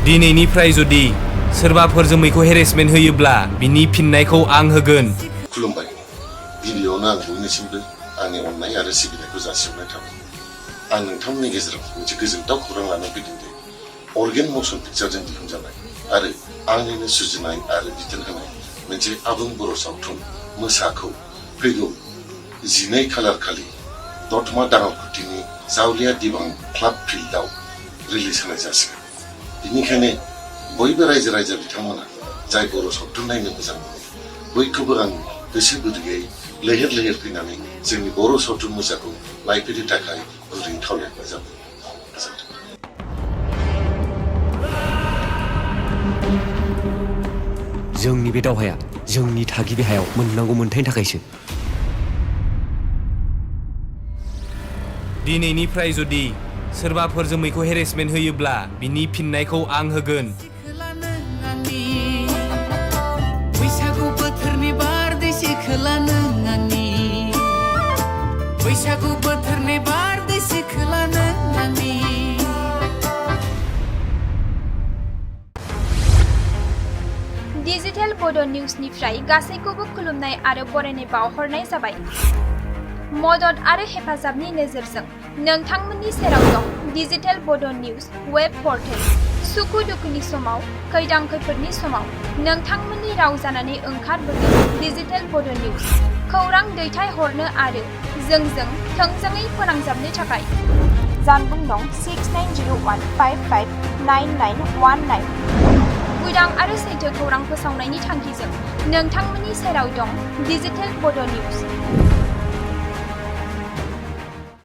दिनैनिफ्राय जुदि सोरबाफोर जोमैखौ हेरेसमेन्ट होयोब्ला बिनि फिननायखौ आं होगोन। खुलुमबाय। गिबियावनो आं बयनिसिमबो आंनि अननाय आरो सिबिनायखौ जासिहरनाय थाबाय। आं नोंथांमोननि गेजेराव मोनसे गोजोनथाव खौरां लानानै फैदों दि अर्गेन मसन पिक्चारजों दिहुनजानाय आरो आंनिनो सुजुनाय आरो बिथोन होनाय मोनसे आबुं बर' सावथुन मोसाखौ फैगौ 12 खालार खालि दतमा दाङालकुटिनि जावलिया दिबां क्लाब फिल्डआव रिलिज होनाय जासिगोन। बेनिखायनो बयबो रायजो राजा बिथांमोना जाय बर' सावथुन नायनो मोजां मोनो बयखौबो आं गोसो गुदुङै लैहोर लैहोर फैनानै जोंनि बर' सावथुन मोसाखौ नायफैनो थाखाय गुरैयै खावलायनाय जाबाय। गोजोन्थों। जोंनि बे दावहाया जोंनि थागिबि हायाव मोननांगौ मोन्थायनि थाखायसो। दिनैनिफ्राय जुदि सोरबाफोर जोमैखौ हेरेसमेन्ट होयोब्ला बिनि फिननायखौ आं होगोन। बैसागु बोथोरनि बारदै सिखोला नों आंनि बैसागु बोथोरनि बारदै सिखोला नों आंनि। डिजिटेल बड' निउजनिफ्राय गासैखौबो खुलुमनाय आरो बरायनाय बावहरनाय जाबाय। मदद आरो हेफाजाबनि नोजोरजों नोंथांमोननि सेराव दं डिजिटेल बड' निउज वेब पर्टेल। सुखु दुखुनि समाव, खैदां खैफोदनि समाव नोंथांमोननि राव जानानै ओंखारबोदों डिजिटेल बड' निउज। खौरां दैथायहरनो आरो जोंजों थोंजोङै फोनांजाबनो थाखाय जानबुं नं 6901559919। उदां आरो सैथो खौरां फोसावनायनि थांखिजों नोंथांमोननि सेराव दं डिजिटेल बड' निउज।